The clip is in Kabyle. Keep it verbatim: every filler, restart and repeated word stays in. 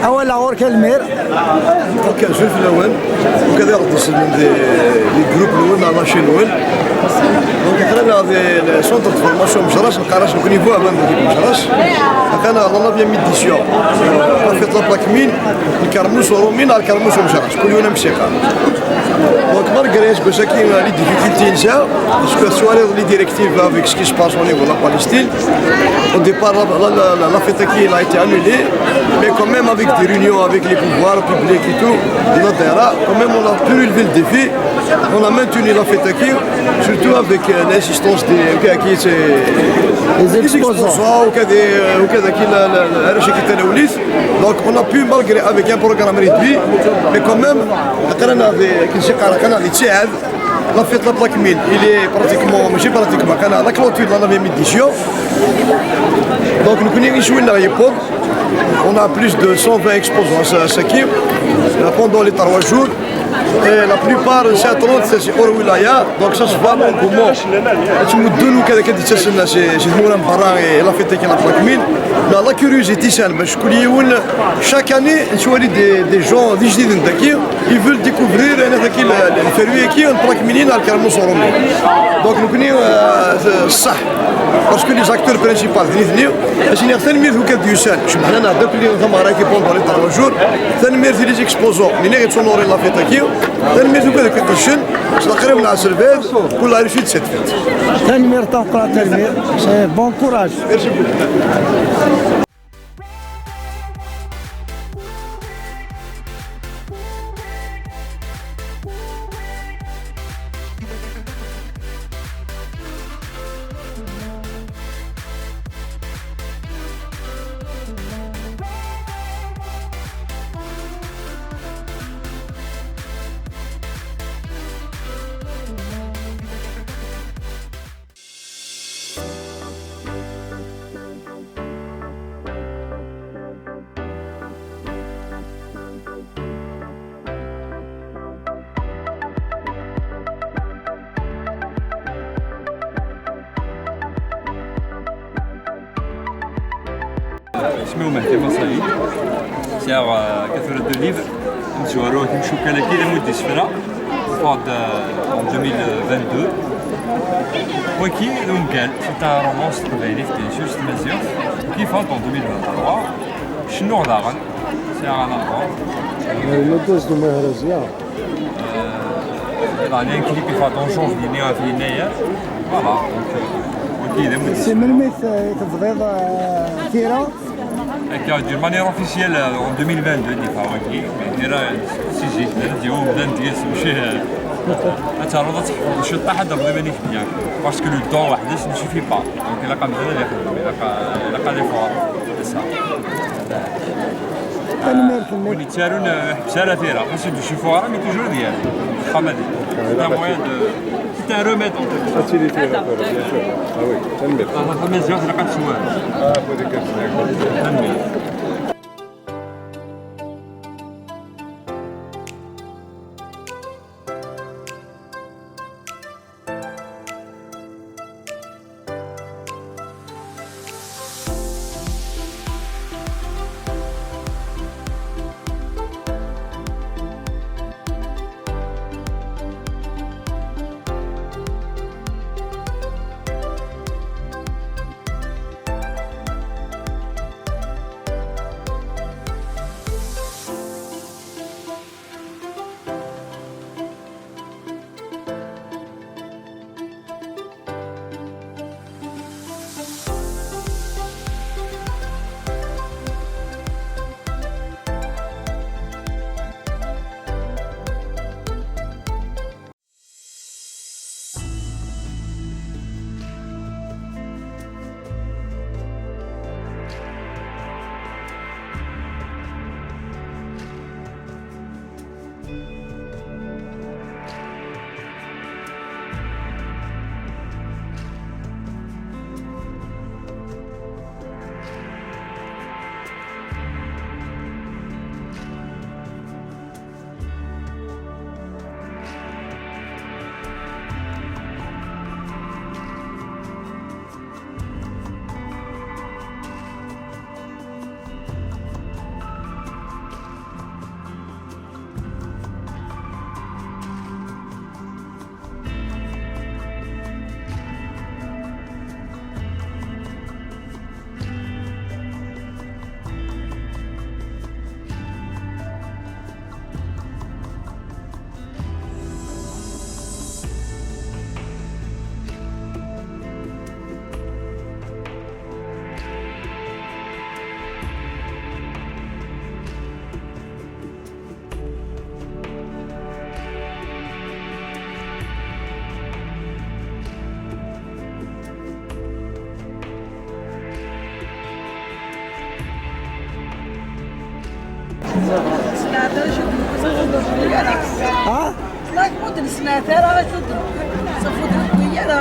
Awal ɣur-k a lmir. Donc, azul fell-awen. Donc, ad aɣ-d-isellen di, di groupe-nwen neɣ la chaîne-nwen. Donc, aql-aneɣ di le centre de formation Mejras, neqqar-as nekkni Buɛban di Mejras. Aql-aneɣ la neuvième édition. La fête la plaque mine, lkermus urumi neɣ lkermus umejras. Kul yiwen amek i s-yeqqar. Donc, malgré aseggas-agi, les difficultés i nesɛa, parce que tettwaliḍ les directives avec ce qui se passe au niveau de la Palestine, au départ, la, la, la, la fête-agi a été annulée, mais quand même avec des réunions avec les pouvoirs publics et tout, de la daïra, quand même on a pu relever le défi, on a maintenu la fête-agi, surtout avec, euh, l'assistance des, des, des exposants, ou des, ou des, la, la, la, la, donc on a pu, malgré, avec un programme réduit, mais quand même, aql-aneɣ di, akken i s-yeqqar, aql-aneɣ di ttiɛad. La fête la plaque mine, il est pratiquement, mačči pratiquement, aql-aneɣ la clôture de la neuvième édition. Donc, nekkni iswi-nneɣ yewweḍ. On a plus de cent vingt exposants ass-, ass-agi, euh, pendant les trois jours. Et la plupart, c'est trente, c'est hors wilaya. Donc, ça se voit l'engouement. Ad ttmuddun wid akk ad d-ittasen si, si tmura n berra, et la fête-agi la plaque mine. La, la curiosité, c'est, bac kul yiwen, chaque année, nettwali des, des gens d ijdiden dagi, ils veulent découvrir, euh, dagi, le, le, le fruit-agi, la plaque mine, neɣ lkermus urumi. Donc, nekkni, euh, ṣṣeḥ. Parce que les acteurs principaux, d nitni, ad s-iniɣ tanemmirt i wid i d-yusan. Cemḥen-aneɣ-d akk tameɣra-agi pendant les trois jours. Tanemmirt i les exposants, nniɣ, i d-honorer la fête-agi. Tanemmirt i wid akk iqeddcen, s leqrib n Ɛeslbad, pour la réussite de cette fête. Tanemmirt tameqqrant, tanemmirt. C'est bon courage. Merci beaucoup. Isem-iw Mehdi Masayi. Sɛiɣ, euh, tura deux livres. Amezwaru timcukal-agi d amud isefra. Yeffeɣ-d, euh, en deux mille vingt-deux. Wagi d ungal, c'est un roman s teqbaylit, bien sûr, s tmaziɣt. Wagi yeffeɣ-d en deux mille vingt-trois. Cennuɣ daɣen. Sɛiɣ un album. Yella d-as d umahraz, ya. Euh, il y a un clip i yeffeɣ-d en janvier-nni ɣef yennayer. Voilà, donc, euh, wagi d amud. Si melmi i t-, i tebdiḍ, euh, tira? Akka, d'une manière officielle, euh, en deux mille vingt-deux, d-yeffeɣ wagi. Mais tira, si zik, d yiwen umdan deg-s, mačči, euh, ad ternuḍ ad tḥefḍeḍ ciṭṭaḥ, ad d-ternuḍ iman-ik bien. Parce que le don weḥd-s ne suffit pas. Donc, ilaq amdan ad ixdem, ilaq, ilaq ad ifuṛ. C'est ça. Tanemmirt-nnek. Win yettarun, euh, ur iḥebbes ara tira, xas ur d-yessuffuɣ ara, mais toujours d yir. Axxam ad, c'est un moyen de, c'est un remède, en fait. Facilité, bien sûr. Ah oui, tanemmirt. Ah, tamaziɣt ilaq ad teswa. Ah, faut des questions. Tanemmirt. Ha? Like, ur d-nesmeɛt ara, acu d-, ur d-newwi ara.